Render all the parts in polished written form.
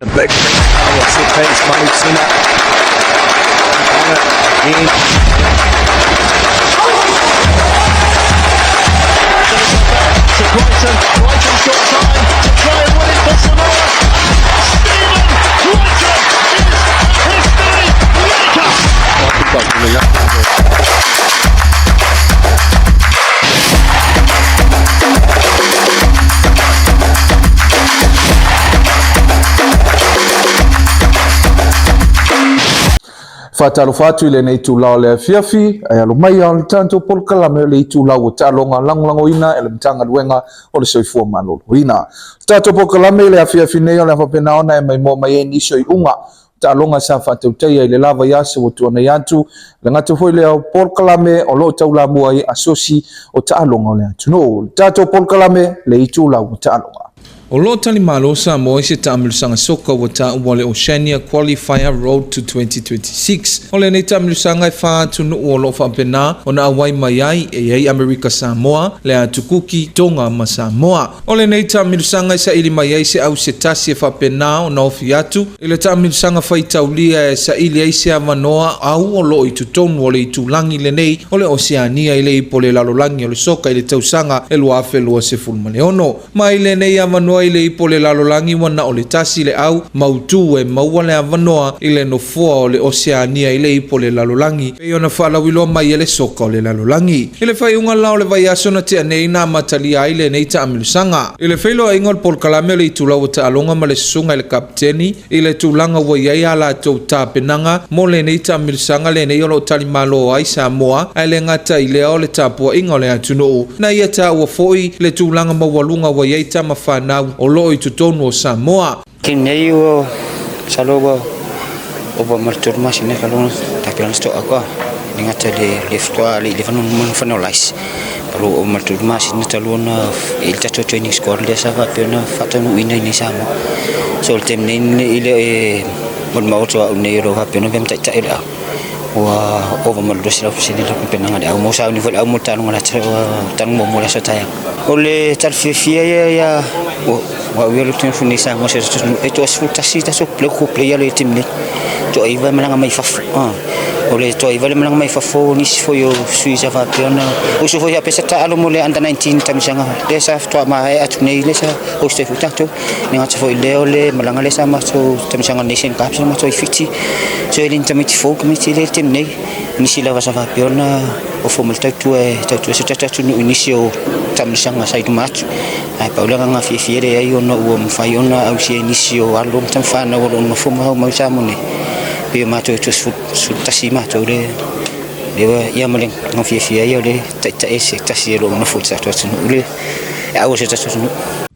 The big set piece, Manutina. On it again. To Crichton, Crichton's got time to try and win it for Samoa. Stephen Crichton is a history maker. Faatalofa atu i lenei itula o le afiafi, ae alo mai o le tatou polokalame o le itula ua taaloga lagolagoina e le Matagaluega o le Soifua Maloloina. O le tatou polokalame i le afiafi nei o le a faapena ona e maimoa mai ai nisi o iuga taaloga sa faatautaia i le la vaiaso ua tuanai atu, le gata foi lea o polokalame o lo o taulamua ai asosi o taaloga o le atunuu. Le tatou polokalame, le itulau o taaloga. O lo o talimalo Samoa i se taamilosaga soka ua taua le Oceania Qualifier Road to 2026. O lenei taamilosaga e fa atunuu o lo o faapena ona auai mai ai, e i ai Amerika Samoa, le Atu Kuki, Tonga ma Samoa. O lenei taamilosaga e saili mai ai se au se tasi e faapena ona ofi atu i le taamilosaga faitaulia e saili ai se avanoa au o lo o i totonu o le itulagi lenei o le Oseania i le Ipu o le Lalolagi o le Soka i le tausaga e 2026. Ma i lenei avanoa i le Ipu o le Lalolagi ua na o le tasi le au mautū e maua le avanoa i le nofoa o le Oseania i le Ipu o le Lalolagi pei ona faalauiloa mai e le Soka o le Lalolagi. I le faaiuga la o le vaiaso na tea nei na amatalia ai lenei taamilosaga. I le feiloaiga o le polokalame o le itulau o taaloga ma le susuga i le Kapeteni i le tulaga ua i ai a latou tapenaga mo lenei taamilosaga lenei o lo o talimalo ai Samoa, ae le gata i lea o le tapuaiga o le atunuu, na ia taua foi le tulaga maualuga ua i ai tama fanau o lo o i totonu o Samoa. Taimi nei ua masalo ua ova ma le 3 masina talu ona tapena le stock atu e le gata i le le faatoa le i leva ona finalize. O lo o ova ma le 3 masina talu ona i ai le tatou training squad lea sa faapea ona faataunuuina i inei i Samoa. So o le taimi nei e le molimau atu au nei o lo o faapea ona avea ma taitai o le au ua ova ma le 200% le tapenaga a le au ma ua sauni foi le au mo le taaloga muamua i le aso a taeao. O le tala fiafia ia ia ua au ia le nei Samoa se e toa 11 tatou local player le taimi nei. Toa 9 e malaga mai fafo. O le toa 9 le malaga mai fafo nisi foi o sui sa faapea ona uso foi faapea sa taalo mo le under 19 tausaga lea sa faatoa maea atu nei lea sa host ai foi tatou. Le gata foi lea o le malaga lea sa matou tausaga Nation Cup sa matou i Fiti. So e le ni tamaiti fou tamaiti lea i le taimi nei. Nisi lava sa faapea ona ofo mai le tautua e tautua se tatou atunuu i nisi o taamilosaga sa i luma atu. Ae pau le agaga fiafia lea i ai ona ua mafai ona ausia e nisi o alo ma tamafanau o lo o nonofo ma aumai i Samoa nei. E pei o matou e 11 matou lea ia ma le agaga fiafia ia o le taitai e se tasi o lo o nonofo i le tatou atunuu le e au o se tatou atunuu.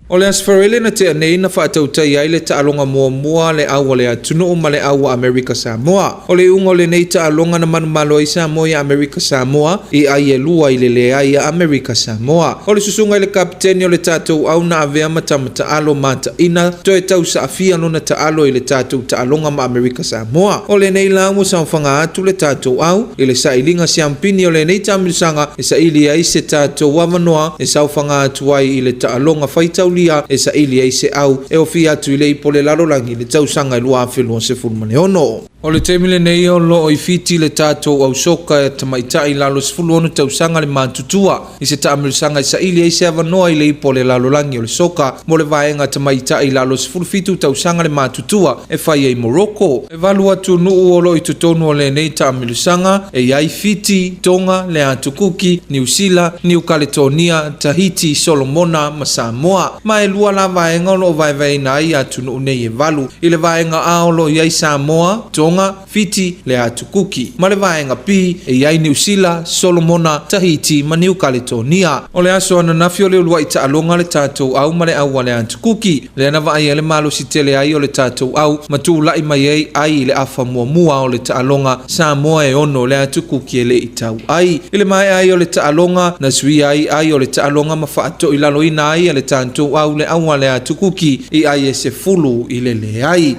O le Aso Faraile na tea nei na faatautaia ai le taaloga muamua a le au a le atunuu ma le au a Amerika Samoa. O le iuga o lenei taaloga na manumalo ai Samoa i Amerika Samoa i ai e lua i le leai a Amerika Samoa. O le susuga i le Kapeteni o le tatou au na avea ma tama taalo mataina toe tau saafia lona taalo i le tatou taaloga ma Amerika Samoa. O lenei la ua saofaga atu le tatou au i le sailiga siampini o lenei taamilosaga e saili ai se tatou avanoa e saofaga atu ai i le taaloga faitaulia e saili ai se au e ofi atu i le ipu o le lalolagi i le tausaga e 2026. O le taimi lenei o lo o i Fiti le tatou au soka e tamaitai i lalo 16 tausaga le matutua i se taamilosaga e saili ai se avanoa i le ipu o le lalolagi o le soka mo le vaega tamaitai i lalo 17 tausaga le matutua e fai ai i Morocco. E valu atunuu o lo o i totonu o lenei taamilosaga, e i ai Fiti, Tonga, le Atu Kuki, Niu Sila, Niu Kaletonia, Tahiti, Solomona ma Samoa. Ma e lua la vaega o lo o vaevaeina ai atunuu nei e valu. I le vaega A o lo o i ai Samoa, Tonga, Fiti, le Atu Kuki. Ma le vaega B e i ai Niu Sila, Solomona, Tahiti ma Niu Kaletonia. O le aso ananafi o le uluai taaloga a le tatou au ma le au a le Atu Kuki, lea na vaai ai le malosi tele ai o le tatou au ma tulai mai ai ai i le afa muamua o le taaloga Samoa e ono le Atu Kuki e le i tau ai. I le maea ai o le taaloga, na suia ai ai o le taaloga ma faatoilaloina ai e le tatou au le au a le Atu Kuki i ai e 10 i le leai.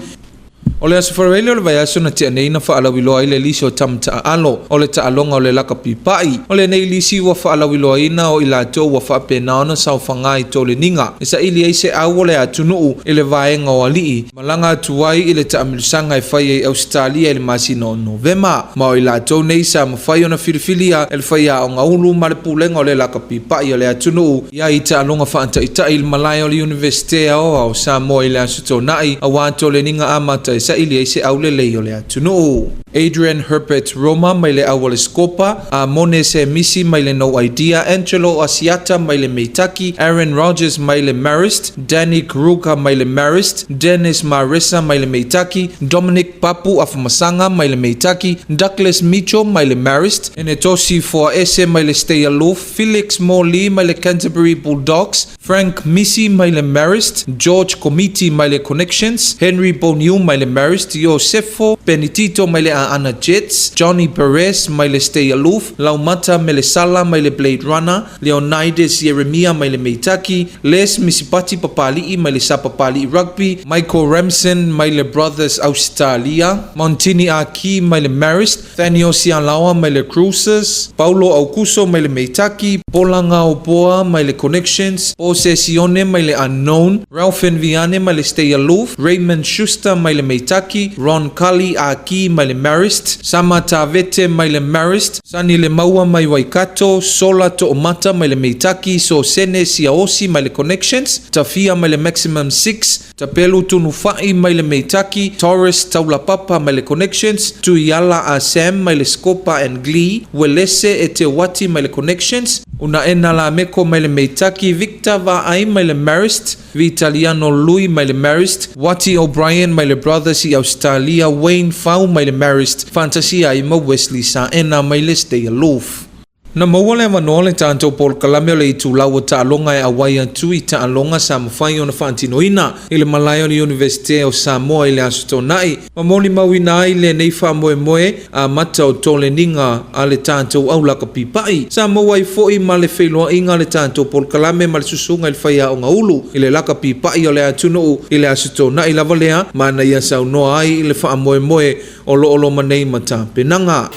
O le Aso Faraile o le vaiaso na tea nei na faalauiloa ai le lisi o tama taaalo o le taaloga o le lakapi pa'i. O lenei lisi ua faalauiloaina o i latou ua faapena ona saofaga i toleniga e saili ai se au o le atunuu i le vaega o alii malaga atu ai i le taamilosaga e fai ai Ausetalia i le masina o Novema. Ma o i latou nei sa mafai ona filifilia e le faiaoga ulu ma le pulega o le lakapi pa'i o le atunuu i ai taaloga faataitai i le malae o le Iunivesite Aoao o Samoa i le Aso Toonai auā toleniga amata e saili ai se aulelei o le atunuu. Adrian Herbert Roma mai le au a le Scopa, Amone Semisi mai le No Idea, Angelo Asiata mai le Meitaki, Aaron Rogers mai le Marist, Danny Kruger mai le Marist, Dennis Marissa mai le Meitaki, Dominic Papu Afumasaga mai le Meitaki, Douglas Mitchell mai le Marist, Enetosi Foaese mai le Stay Aloof, Felix Morley mai le Canterbury Bulldogs, Frank Misi mai le Marist, George Komiti mai le Connections, Henry Boniu mai le Marist, Iosefo Penitito mai le Aana Jets, Johnny Perez mai le Stay Aloof, Laumata Melesala mai le Blade Runner, Leonidas Ieremia mai le Meitaki, Les Misipati Papali'i mai le Sapapali'i Rugby, Michael Ramson mai le Brothers Ausetalia, Montini Aki mai le Marist, Thanio Sialaoa mai le Cruisers, Paulo Aukuso mai le Meitaki, Pola Gaopoa mai le Connections, Pose Sione mai le Unknown, Ralph Enviane mai le Stay Aloof, Raymond Schuster mai le Meitaki, Ron Cully Aki mai le Marist, Sama Tavete mai le Marist, Sani Lemaua mai Waikato, Sola To'omata mai le Meitaki, Sosene Siaosi mai le Connections, Tafia mai le Maximum Six, Tapelu Tunufa'i mai le Meitaki, Torres Taulapapa mai le Connections, Tuiala a Sam mai le Scopa and Glee, Uelese Eteuati mai le Connections, Unaena Lameko mai le Meitaki, Victor Vaai mai le Marist, Vitaliano Lui mai le Marist, Wati O'Brien mai le Brothers i Ausetalia, Wayne Fau mai le Marist, faatasi ai ma Wesley Saena mai le Stay Aloof. Na maua le avanoa le tatou polokalame o le itulau o taaloga e auai atu i taaloga sa mafai ona faatinoina i le malae o le Iunivesite o Samoa i le Aso Toonai ma molimauina ai lenei faamoemoe amata o toleniga a le tatou au lakapipa'i. Sa maua ai foi ma le feiloaiga a le tatou polokalame ma le susuga i le faiaoga ulu i le lakapipa'i o le atunuu i le Aso Toonai lava lea ma na ia saunoa ai i le faamoemoe o lo o loma nei ma tapenaga.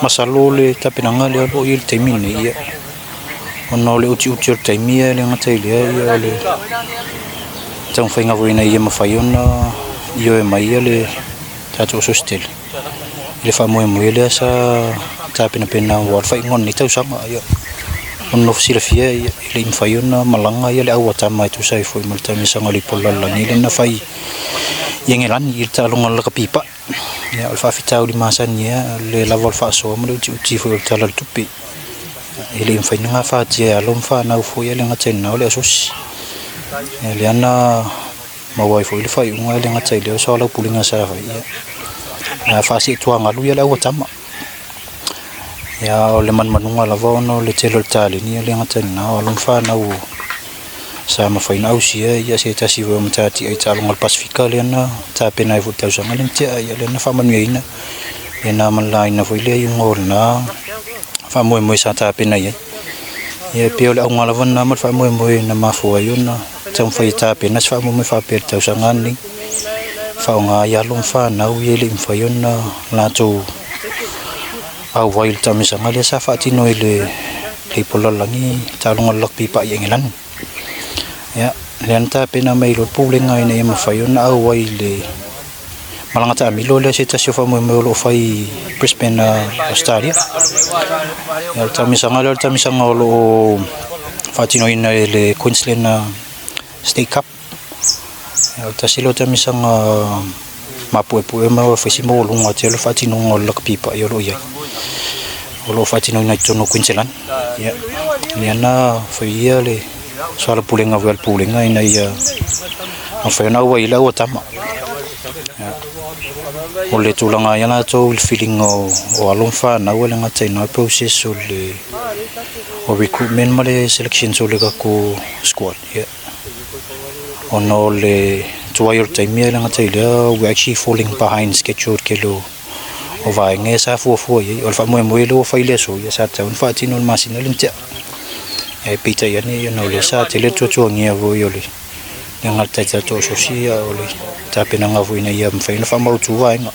Masalo le tapenaga lea o lo o i ai i le taimi lenei, ia, ona o le utiuti o le taimi e le gata i lea, ia, o le taumafaiga foi ina ia mafai ona ioe mai le tatou asosi tele i le faamoemoe lea sa tapenapena aua le faaiuga o lenei tausaga. Ia, ona o silafia e le i mafai ona malaga le au a tama e tusa ai foi ma le taamilosaga o le Ipu o le Lalolagi lea na fai i Engelani i le taaloga o le lakapi pa'i. Ia, o le faafitauli masani lava, o le lava o le faasoa ma le utiuti foi o le Tala o le Tupe. E le i mafai ona gafatia e alo ma fanau foi e le gata i lena o le asosi. Ia, lea na maua ai foi le faaiuga e le gata i lea o soalaupulega sa fai, ia, faasee-tuagalu ia le au a tama. Ia, o le manumanuga lava ona o le tele o le taleni e le gata i lena o alo ma fanau sa mafai ona ausia ia se tasi foi o matatia i taaloga a le Pasefika lea na tapena ai foi i le tausaga lea na tea, ia lea na faamanuiaina ia na malalaina foi le iuga o lena faamoemoe sa tapena i ai. Ia e pei o le auga lava lena ma le faamoemoe na mafua ai ona taumafai e tapena se faamoemoe faapea i le tausaga lenei, faaaoga ai alo ma fanau ia e le i mafai ona latou auai i le taamilosaga lea sa faatino i le Ipu o le Lalolagi, taaloga o le lakapi pa'i i Engelani. Ia, lea na tapena mai loa le pulega ina ia mafai ona auai i le malaga taamilo lea se tasi o faamoemoe o lo o fai i Brisbane, Australia. Ia, o le taamilosaga lea o le taamilosaga o lo o faatinoina e le Queensland State Cup. Ia, o le tasi lea o taamilosaga mapuepue ma fai si maualuga tele o le faatinoga o le lakapi pa'i o lo o i ai, o lo o faatinoina i totonu o Queensland. Ia, lea na faia le soalapulega foi a le pulega ina ia mafai ona auai ai le au a tama. Ia, o le tulaga ia latou i le filiga o alo ma fanau e le gata i lena process o le recruitment ma le selection o le tatou squad. Ia, ona o le tuai o le taimi e le gata i lea, we actually falling behind schedule i le tele o vaega ia sa fuafua i ai. O le faamoemoe lea ua fai i le aso, ia sa tatau ona faatino i le masina lea na tea. Ae peitai ane ona o lea sa tele le tuatuagia foi o le Le gata i tatou asosi a o le tapenaga foi ina ia mafai ona faamautu vaega.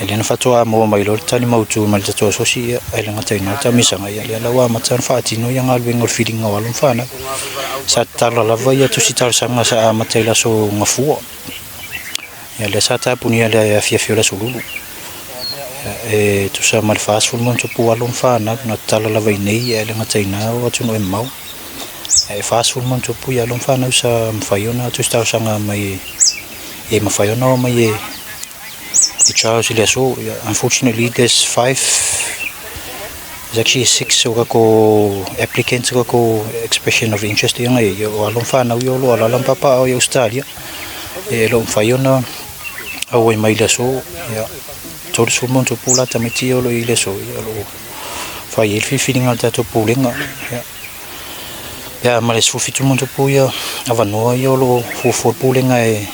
Ia lea na faatoa maua mai loa le tali mautu mai le tatou asosi, ia ae le gata i lena le taamilosaga, ia lea la ua amata ona faatino ia galuega o le filiga o alo ma fanau. Sa tatala lava ia tusi talosaga sa amata i le aso Gafua, ia lea sa tapunia i le afiafi o le aso Lulu. Ia e tusa ma le 40+ alo ma fanau na tatala lava i inei ae le gata i lena o atunuu e mamao. E 40+ ia alo ma fanau sa mafai ona tusi talosaga mai e mafai ona o mai e trials i le aso. Unfortunately there's five, there's actually six o tatou applicants o tatou expression of interest ia na i ai, o alo ma fanau ia o lo o alaala ma papaaao i Ausetalia e le o mafai ona auai mai i le aso. Ia 30+ la tamaiti ia o lo o i ai i le aso, ia o lo o fai ai le filifiliga a le tatou Pulega. Ia Ia ma le 17+ ia avanoa ia o lo o fuafua le Pulega e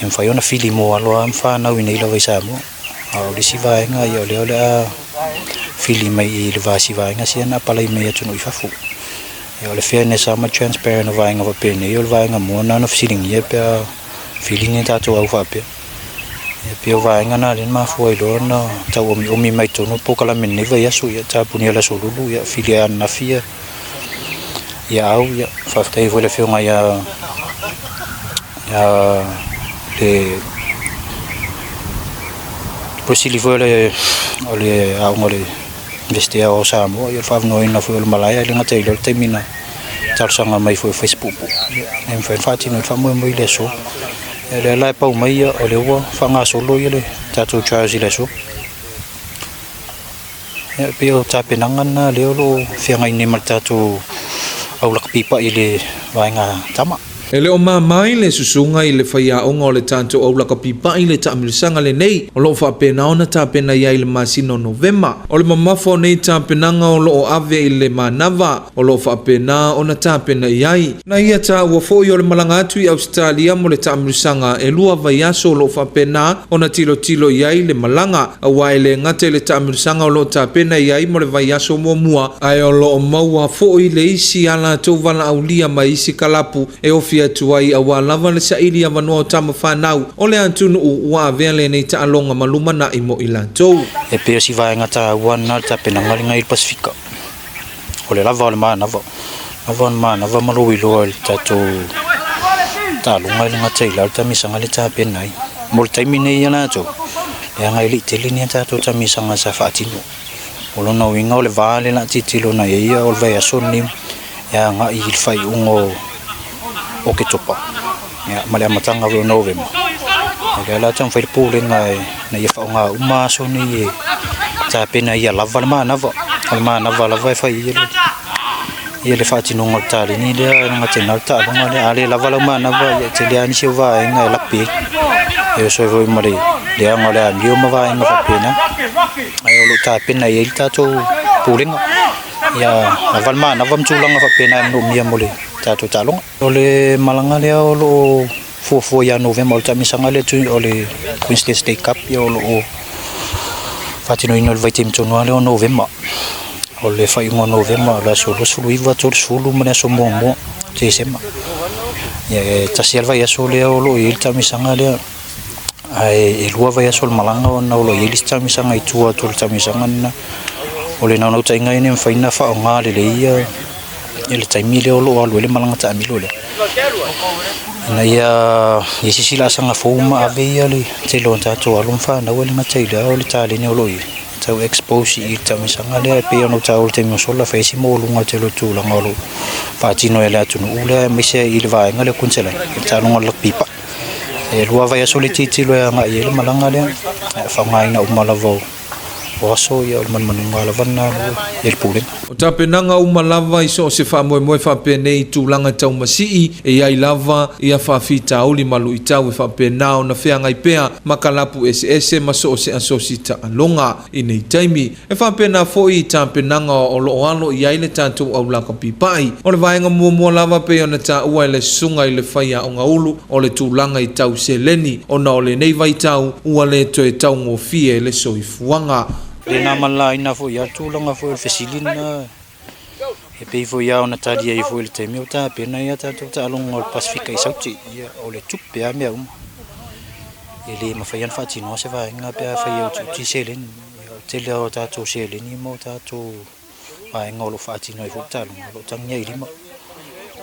mafai ona fili mo alo lava ma fanau i inei lava i Samoa. A o le isi vaega ia o lea o le a fili mai i le va si vaega sia na apalai mai atunuu i fafo. Ia o le fairness lava ma le transparent o vaega faapenei o le vaega mua lena na fesiligia pe a fili ni tatou au faapea. Ia pei o vaega na lea na mafua ai loa ona tau omiomi mai totonu o le polokalame i lenei vaiaso, ia tapunia le aso Lulu, ia fili ai ananafi ia ia au, ia faafetai ai foi i le afioga ia le Pule Sili foi o le aoga o le Iunivesite Aoao o Samoa, ia le faaavanoaina foi o le malae, ae le gata i lea o le taimi na talosaga mai foi o Facebook, ia e mafai ona faatino ai le faamoemoe i le aso. Ia lea la e pau mai ia, o lea ua faagasolo ia le tatou trials i le aso. Ia e pei o tapenaga lena lea o lo o feagai nei ma le tatou au lakapi pai i le vaega tama. E le o mama i le susuga i le faiaoga o le tatou au lakapi pai le taamilosaga lenei o lo o faapena ona tapena i ai i le masina o Novema. O le mamafa o nei tapenaga o lo o ave i le manava o lo o faapena ona tapena i ai. Na ia taua foi o le malaga atu i Ausetalia mo le taamilosaga e lua vaiaso o lo o faapena ona tilotilo i ai le malaga, aua e le gata i le taamilosaga o lo o tapena i ai mo le vaiaso muamua, ae o lo o maua foi le isi a latou valaaulia mai isi kalapu e ofi atu ai aua lava le saili avanoa o tama fanau o le atunuu ua avea lenei taaloga ma lumanai mo i latou. E pei o si vaega taua lena o le tapenaga lenei i le Pasefika. O le lava o le manava, lava o le manava ma lou iloa i le tatou taaloga e le gata i la le taamilosaga lea e tapena ai. Mo le taimi nei ia latou, leaga e le i tele ni a tatou taamilosaga sa faatino. O lona uiga o le va lea o le a tilotilo agai i ai o le vaiaso lenei e agai i le faaiuga o Oketopa ma le amataga foi o Novema. O lea la e taumafai le Pulega ina ia faaaoga uma aso nei e tapena ia lava le manava. O le manava lava e fai ai le faatinoga o le taleni lea e le gata i lena o le taaloga lea. A le lava lau manava, ia e tele lava nisi o vaega e lape ai. E oso ai foi ma le leaga o le amio ma vaega faapena. Ae o lo o tapena i ai le tatou Pulega ia lava le manava ma tulaga faapena e manaomia mo le tatou taaloga. O le malaga lea o lo o fuafua ia Novema o le taamilosaga lea o le Queensland State Cup ia o lo o faatinoina i le vaitaimi tonu lava lea o Novema. O le faaiuga o Novema o le aso 29, 30 ma le aso 1 o Tesema. Ia e tasi lava le vaiaso lea o lo o i ai le taamilosaga lea, ae e lua vaiaso o le malaga ona o lo o i ai le isi taamilosaga i tua atu o le taamilosaga lena. O le naunautaiga ia ina ia mafai ona faaaoga lelei ia le taimi lea o lo o alu ai le malaga taamilo lea, ina ia i ai se isi laasaga fou ma ave ia le tele o tatou alo ma fanau e le gata i lea o le taleni o lo o i ai e tau expose i le taamilosaga lea e pei ona ou taua i le taimi ua sola e fai ai si maualuga tele o le tulaga o lo o faatino e le atunuu lea aemaise i le vaega lea o Koneselaina i le taaloga o le lakapi pai. E lua vaiaso le tilotilo e agai i ai le malaga lea e faaaogaina uma lava o O aso ia o le manumanuga lava lena i le Pulega. O tapenaga uma lava i so o se faamoemoe faapenei i tulaga tau masii, e i ai lava ia faafitauli ma luitau e faapena ona feagai pea ma kalapu eseese ma so o se asosi taaloga i nei taimi. E faapena foi i tapenaga o lo o alo i ai le tatou au lakapipai. O le vaega muamua lava pei ona taua e le susuga i le faiaoga ulu o le tulaga i tau seleni ona o lenei vaitau ua le toe taugofie le soifuaga. Le na malalaina foi ia tulaga foi o le fesili lena E pei foi lava ona tali ai foi i le taimi o tapena ai a tatou taaloga o le Pasefika i Saute, ia o le tupe lava mea uma. E le mafai lava ona faatinoa se vaega pe afai e utiuti seleni. Ia o le tele lava o tatou seleni ma o tatou vaega o lo o faatino ai foi le taaloga o lo o tagia i lima.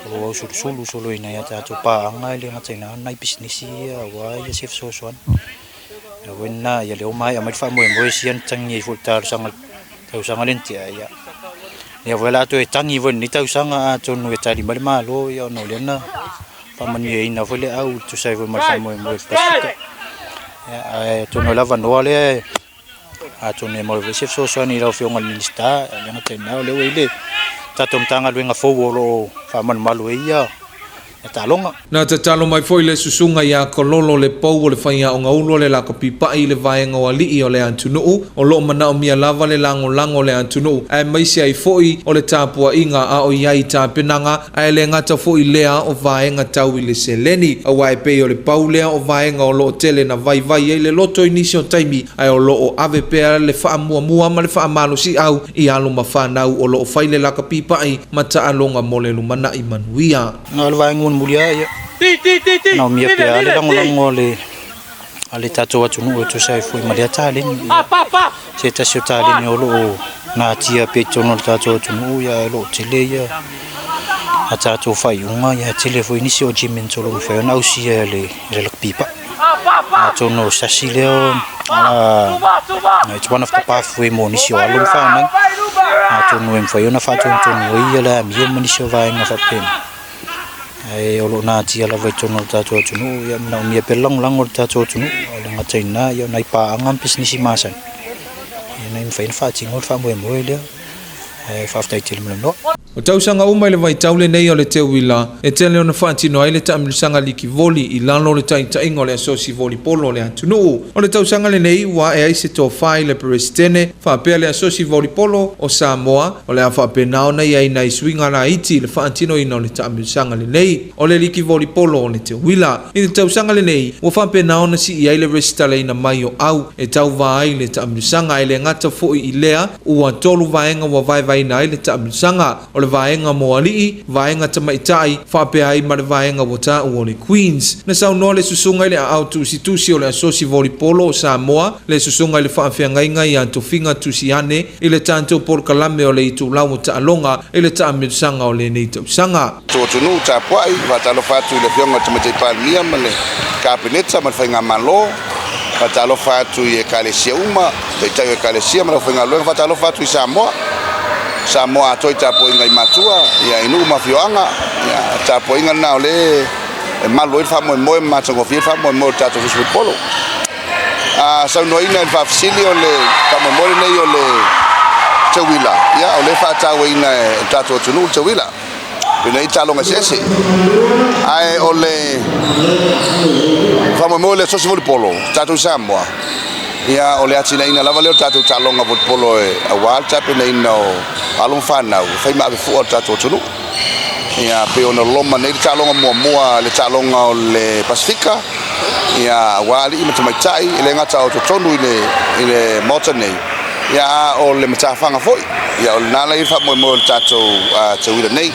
O lo o ausulusulu solo i nai a tatou paaga e le gata i na o nai pisinisi ia aua ia se fesoasoani. O le mea foi lena, ia lea ua maea mai le faamoemoe sia na tagi ai foi i le talosaga i le tausaga lea na tea, ia lea foi o le a toe tagi foi i lenei tausaga atonu e tali mai le Malo ona o lea na faamanuiaina foi le au e tusa ai foi ma le faamoemoe i le Pasefika. Ae atonu o le avanoa lea atonu e maua ai foi se fesoasoani i lau Afioga i le Minisita, e le gata i lena o lea ua i ai le tatou Matagaluega fou o lo o faamalumalu ai ia taaloga. Na tatalo mai foi le susuga ia Kololo le pou o le faiaoga ulu o le lakapipai i le vaega o alii o le atunuu, o lo o manaomia lava le lagolago o le atunuu aemaise ai foi o le tapuaiga a o i ai tapenaga ae le gata foi lea o vaega tau i le seleni aua e pei o le pau lea o vaega o lo o tele na vaivai ai le loto i nisi o taimi ae o lo o ave pea le faamuamua ma le faamalosiau i alo ma fanau o lo o fai le lakapipai ma taaloga mo le lumanai manuia. Na o le vaega mulimuli lava ia, manaomia pea le lagolago a le tatou atunuu e tusa ai foi ma lea taleni. Se tasi o taleni o lo o natia pea i totonu o le tatou atunuu, ia ae o lo o tele ia a tatou faaiuga, ia tele foi nisi o achievements o lo o mafai ona ausia e le lakapipai. Atonu o se tasi lea it's one of the pathway mo nisi o alo ma fanau, atonu e mafai ona faatonutonu ai ia le amio ma nisi o vaega faapena. Ae o lo o natia lava i totonu o le tatou atunuu, ia manaomia pea le lagolago o le tatou atunuu, e le gata i lena, ia o nai paaga ma pisinisi masani, ina ia mafai ona faatino le faamoemoe lea. Ae faafetai tele mo le avanoa. O tausaga uma i le vaitau lenei o le teuila, e tele ona faatino ai le taamilosaga liki voli i lalo o le taitaiga o le Asosi Volipolo o le atunuu. O le tausaga lenei ua ae ai se tofa i le Peresetene faapea le Asosi Volipolo o Samoa, o le a faapena ona i ai nai suiga laiti i le faatinoina o le taamilosaga lenei o le liki volipolo o le teuila. I le tausaga lenei, ua faapena ona sii ai le resitalaina mai o au e tauva ai le taamilosaga, e le gata foi i lea, ua tolu vaega ua vaevaeina ai le taamilosaga, o le vaega mo alii, vaega tamaitai, faapea ai ma le vaega ua taua o le Queens. Na saunoa le susuga i le aao tusitusi o le Asosi Volipolo o Samoa, le susuga i le faafeagaiga ia Tofiga Tusiane i le tatou polokalame o le itulau o taaloga i le taamilosaga o lenei tausaga. Tatou atunuu tapuai, faatalofa atu i le Afioga i le Tamaitai Palemia ma le Kapeneta ma le Faigamalo, faatalofa atu i Ekalesia uma, Taitai o Ekalesia ma le aufaigaluega, faatalofa atu i Samoa, Samoa atoa i tapuaiga i matua, ia, i nuu ma afioaga, ia, tapuaiga lena o lea e malu ai le faamoemoe ma matagofie ai le faamoemoe o le tatou Ofisa Polo. A saunoaina i le faafesili o le faamoemoe lenei o le teuila, ia, o lea e faatauaina e le tatou atunuu le teuila. Penei taaloga eseese. Ae o le faamoemoe o le asosi volipolo, tatou i Samoa, ia o le atinaeina lava lea o le tatou taaloga volipolo e aua le tapenaina o alo ma fanau e fai ma avefua o le tatou atunuu. Ia pei ona loma nei le taaloga muamua, le taaloga o le Pasefika, ia aua alii ma tamaitai, e le gata o totonu i le Maota nei, ia a o le matafaga foi, ia o lena la i ai le faamoemoe o le tatou teuila nei.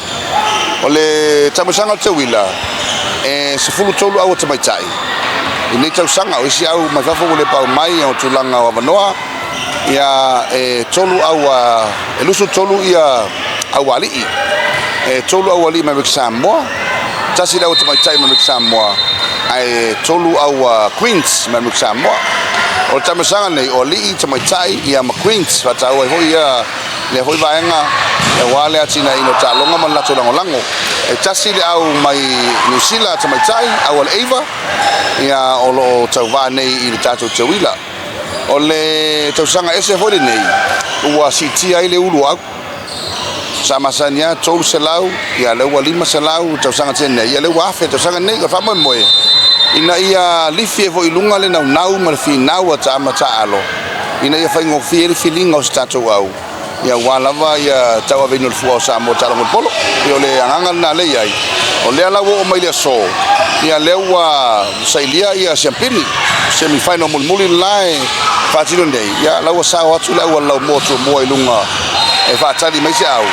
O le taamilosaga o le teuila, e 13 au a tamaitai i nei tausaga, o isi au mai fafo ua le pau mai o tulaga o avanoa, ia e tolu au a, e 23 ia au alii, e tolu au alii mai Amerika Samoa, tasi le au a tamaitai mai Amerika Samoa, ae tolu au a Queens mai Amerika Samoa. O le taamilosaga nei, o alii, tamaitai, ia ma Queens, faataua ai foi ia lea foi vaega aua le atinaeina o taaloga ma le latou lagolago. E tasi le au mai Niu Sila tamaitai, au a le Ava, ia o lo o tauvā nei i le tatou teuila. O le tausaga ese foi lenei, ua siitia ai le ulu o au. Sa masani lava 300, ia lea ua 500 le tausaga tea nei, ia lea ua 1000 le tausaga nei. O le faamoemoe, ina ia lifi ai foi i luga le naunau ma le finau a tama taalo, ina ia faigofie ai le filiga o se tatou au, ia aua lava ia tauaveina o le fua o Samoa i taaloga o le polo. Pei o le agaga lena lea e i ai. O lea la ua oo mai le aso, ia lea ua sailia ia siampini, semi final mulimuli le la e faatino nei, ia la ua sao atu le auala laumua tuamua i luga e faatali mai se au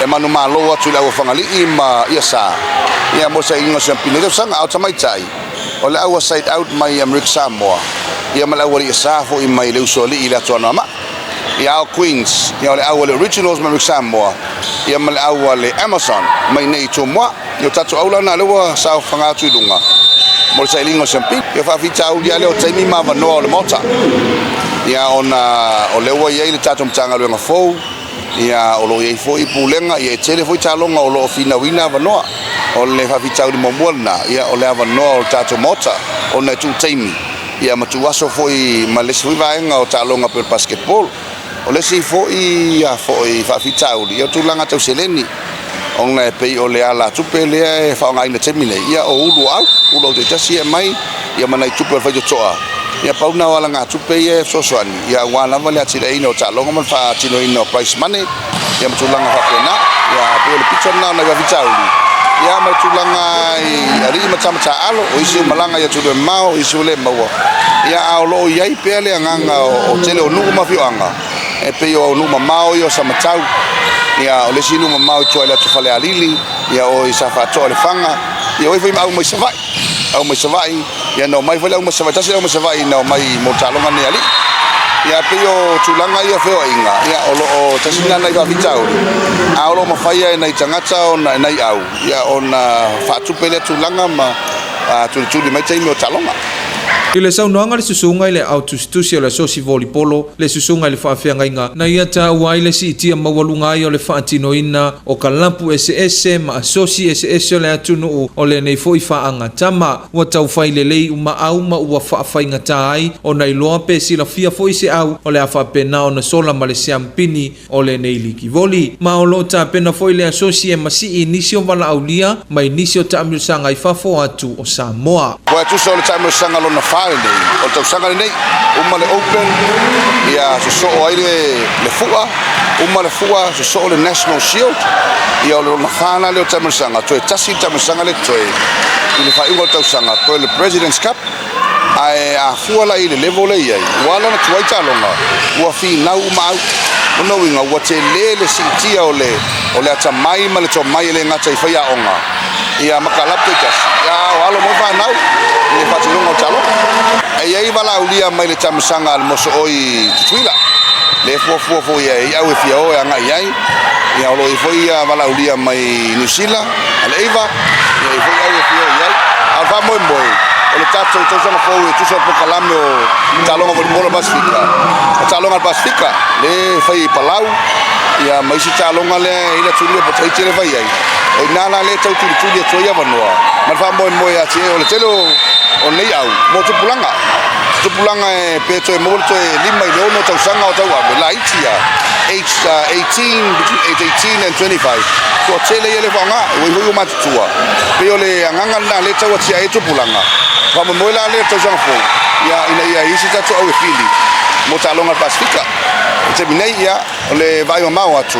e manumalo atu i le au a Fagalii ma Iasa ia mo le sailiga o le siampina i tausaga. A o tamaitai, o le au a Side Out mai Amerika Samoa ia ma le au a Iasa foi mai le Usoalii i le atu Anoamaa. Ia a o Queens, ia o le au a le Originals mai Amerika Samoa ia ma le au a le Amazon mai nei i Tumua. Ia o tatou au la na lea ua saofaga atu i luga mo le sailiga o le siampina. Ia faafitauli lava lea o taimi ma avanoa o le Maota. Ia ona o lea ua i ai le tatou Matagaluega fou, ia o lo o i ai foi pulega, ia e tele foi taaloga o lo o finauina avanoa. O le faafitauli muamua lena, ia o le avanoa o le tatou Maota ona e tuu taimi ia ma tuu aso foi ma le isi foi vaega o taaloga pei o le basketball. O le isi foi a foi faafitauli, ia o tulaga tau seleni ona e pei o le alatupe lea e faaaogaina i le taimi nei, ia o ulu o au, ulu au taitasi e aumai, ia ma nai tupe o le faitotoa. Ia pau na o alagatupe ia e fesoasoani, ia aua lava le atiaeina o taaloga ma le faatinoina o prize money, ia ma tulaga faapena. Ia pei o le pito lena o nai faafitauli, ia ma le tulaga i alii ma tama taaalo, o isi ua malaga i atunuu e mamao, o isi ua le maua. Ia a o lo o i ai pea le agaga o tele o nuu ma afioaga, e pei o nuu mamao ia o Samatau, ia o le isi nuu mamao i tua i le atu Falealili, ia o i Safaatoa i Lefaga, ia o ai foi ma au mai Savaii, au mai Savaii, ia na omai foi le au mai Savaii, tasi le au mai Savaii na omai mo le taaloga lenei a alii. Ia pei o tulaga ia o feoaiga, ia o lo o tasi lena nai faafitauli, a o lo o mafai lava e nai tagata ona, e nai au, ia ona faatupe lea tulaga ma tulituli mai taimi o taaloga. I le saunoaga a le susuga i le Ao Tusitusi o le Asosi Volipolo, le susuga i le Faafeagaiga, na ia taua ai le siitia maualuga ai o le faatinoina o kalapu eseese ma asosi eseese o le atunuu o lenei foi faagatama. Ua taufai lelei uma au ma ua faafaigata ai ona iloa pe silafia foi se au o le a faapena ona sola ma le siampini o lenei liki voli. Ma o lo o tapena foi le asosi e masii i nisi o valaaulia mai nisi o taamilosaga i fafo atu o Samoa. Ua tusa o le taamilosaga lona fa lenei o le tausaga lenei, uma le Open, ia sosoo ai le fua, uma le fua sosoo le National Shield, ia o le lona fa la lea o taamilosaga, toe tasi le taamilosaga lea totoe i le faaiuga o le tausaga, toe le President's Cup. Ae a fua la i le level lea e i ai, ua ala ona tuai taaloga, ua finau uma au. O lona uiga, ua tele le siitia o le, o le atamai ma le tomai e le gata i faiaoga, ia ma kalapu taitasi, ia a o alo ma fanau i le faatinoga o taaloga. E i ai valaaulia mai le tamisaga a le mosooi i Tutuila, le fuafua foi e ai au e fia o e agai i ai, ia o lo o i ai foi valaaulia mai Niu Sila, a le Ava, ia e i ai foi au e fia o i ai. A o le faamoemoe, o le tatou tausaga fou e tusa o le polokalame o taaloga volleyball a le Pasefika, o taaloga a le Pasefika, lea e fai i Palau, ia ma isi taaloga lea e i ai le atunuu e po o Tahiti lea e fai ai. O i ina la lea e tau tulituli atu ai avanoa ma le faamoemoe ia te o le tele o nei au mo tupulaga. Tupulaga e pe toe maua le toe 5 i le 6 tausaga o tauave, laiti lava, age 18, between age 18 and 25, toatele ia le faaaoga, ua i ai foi ua matutua. Pei o le agaga lena lea e tau atiae ai tupulaga. Faamoemoe la lea i le tausaga fou, ia, ina ia i ai se tatou au e pili mo taaloga a le Pasefika. I le taimi nei, ia, o le vaai mamao atu,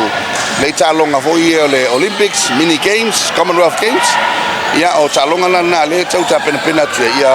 le taaloga foi ia o le Olympics, Mini Games, Commonwealth Games, ia, o taaloga la lena lea e tau tapenapena atu ai, ia,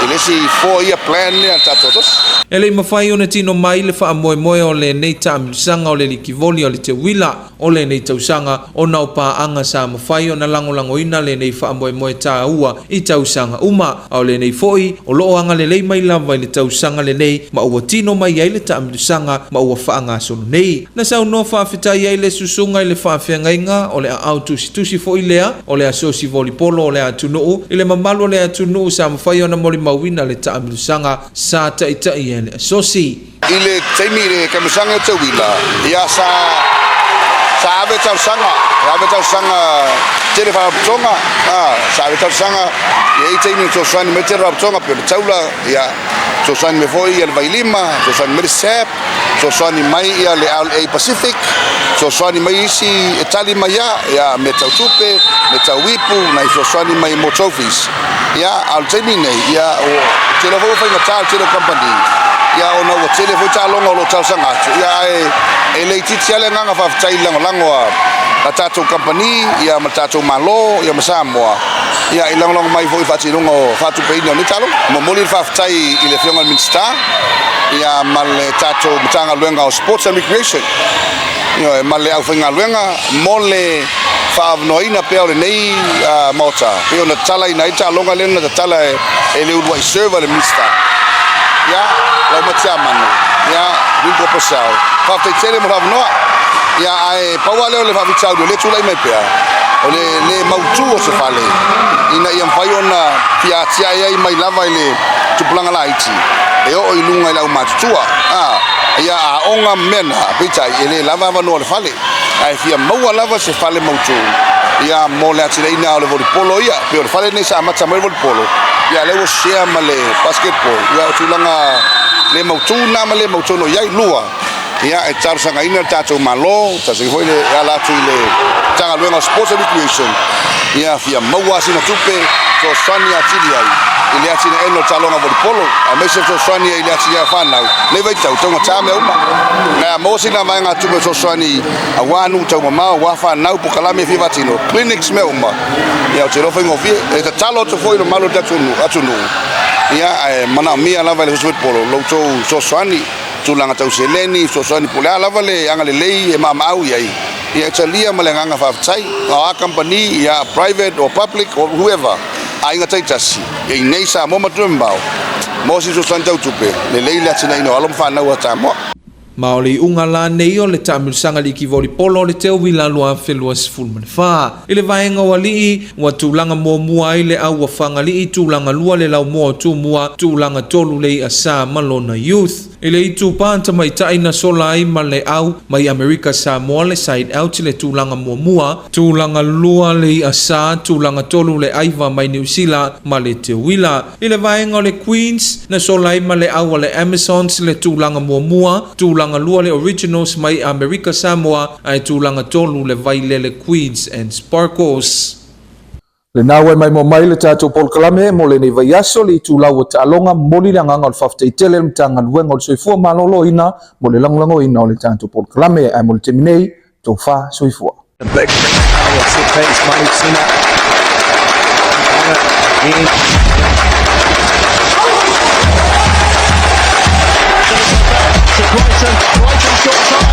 i le isi 4 year plan lea a le tatou asosi. E le i mafai ona tino mai le faamoemoe o lenei taamilosaga o le likivoli o le teuila o lenei tausaga ona o paaga sa mafai ona lagolagoina lenei faamoemoe taua i tausaga uma, a o lenei foi o lo o agalelei mai lava i le tausaga lenei ma ua tino mai ai le taamilosaga ma ua faagasolo nei. Na saunoa faafetai ai le susuga i le faafeagaiga o le aao tusitusi foi lea o le asosi volipolo o le atunuu i le mamalu o le atunuu sa mafai ona molimauina le taamilosaga sa taitai ai le asosi. I le taimi i le taamilosaga o Teuila, ia sa sa ave talosaga, ave talosaga tele faalapotopotoga, sa ave talosaga e i ai taimi na fesoasoani mai tele faalapotopotoga pei o le Taula, ia fesoasoani mai foi ia le Vailima, fesoasoani mai le SAP, fesoasoani mai ia le LA Pacific, fesoasoani mai isi e tali mai lava, ia mea tau tupe, mea tau ipu, nai fesoasoani mai mo trophies. Ia, a o le taimi lenei, ia, ua tele foi ua faigata le tele o kamupani, ia, ona ua tele foi taaloga o lo o talosaga atu, ia, ae e le itiiti lava le agaga faafetai i le lagolago a tatou kamupani, ia, ma le tatou Malo, ia, ma Samoa, ia, i lagolago mai foi i le faatinoga o faatupeina o nei taaloga. Momoli le faafetai i le Afioga i le Minisita, ia, ma le tatou Matagaluega o Sports and Recreation. Ioe, ma le aufaigaluega mo le faaavanoaina pea o lenei maota, pei ona tatalaina ai le taaloga lea na tatala e le uluai server le Minista, ia, lau Matiamanu, ia, Ringo Purcell. Faafetai tele mo le avanoa. Ia, ae pau lava lea o le faafitauli o lea e tulai mai pea, o le le mautu o se fale, ina ia mafai ona fia atiae ai mai lava i le tupulaga laiti, e oo i luga i le aumatutua. Ia aoga ma mea na, peitai, e le lava avanoa o le fale, ae fia maua lava se fale mautu, ia, mo le atinaeina o le volipolo ia. Pei o le fale lenei sa amata mai le volipolo, ia, lea ua share ma le basketball. Ia, o tulaga le mautu na ma le mautu i ai. Lua, ia, e talosagaina le tatou Malo, talosaga foi le e ala atu i le Matagaluega o Sports and Recreation, ia fia maua sina tupe fesoasoani atili ai i le atinaeina o le taaloga volipolo, aemaise fesoasoani ai i le atinae fanau nei vaitau taugata mea uma. Ae a maua sina vaega tupe fesoasoani aua nuu taumamao, aua fanau, polokalame e fia faatino, clinics, mea uma, ia, ou te iloa faigofie. E tatalo atu foi i le mamalu o le tatou atunuu, ia, ae manaomia lava e le volipolo lo outou fesoasoani, tulaga tau seleni, fesoasoani po o le a lava le agalelei e maamaau i ai, ia, e talia ma le agaga faafetai. O a kamupani, ia, private or public or whoever, aiga taitasi ia inei Samoa ma atunuu mamao, mo se fesoasoani tau tupe, lelei le atinaeina o alo ma fanau a Samoa. Ma o le iuga la nei o le taamilosaga liki volipolo o le Teuila 2024. I le vaega o alii, ua tulaga muamua ai le au Fagalii, tulaga lua le Laumua o Tumua, tulaga tolu le Iasa ma lona Youth. I le itupa tamaitai na sola ai ma le au mai Amerika Samoa le Side Out le tulaga muamua, tulaga lua le Iasa, tulaga tolu le Aiva mai Niu Sila ma le Teuila. I le vaega o le Queens, na sola ai ma le au a le Amazons le tulaga muamua, tulaga lua le Originals mai Amerika Samoa, ae tulaga tolu le Vailele Queens and Sparkles. Lena ua mai mo mai le tatou polokalame mo lenei vaiaso le itulau o taaloga. Momoli le agaga o le faafetai tele le Matagaluega o le Soifua Maloloina mo le lagolagoina o le tatou polokalame, ae mo le taimi nei, tofa soifua. A big set piece, Manu Sina. Again. To Brighton. Brighton's got time.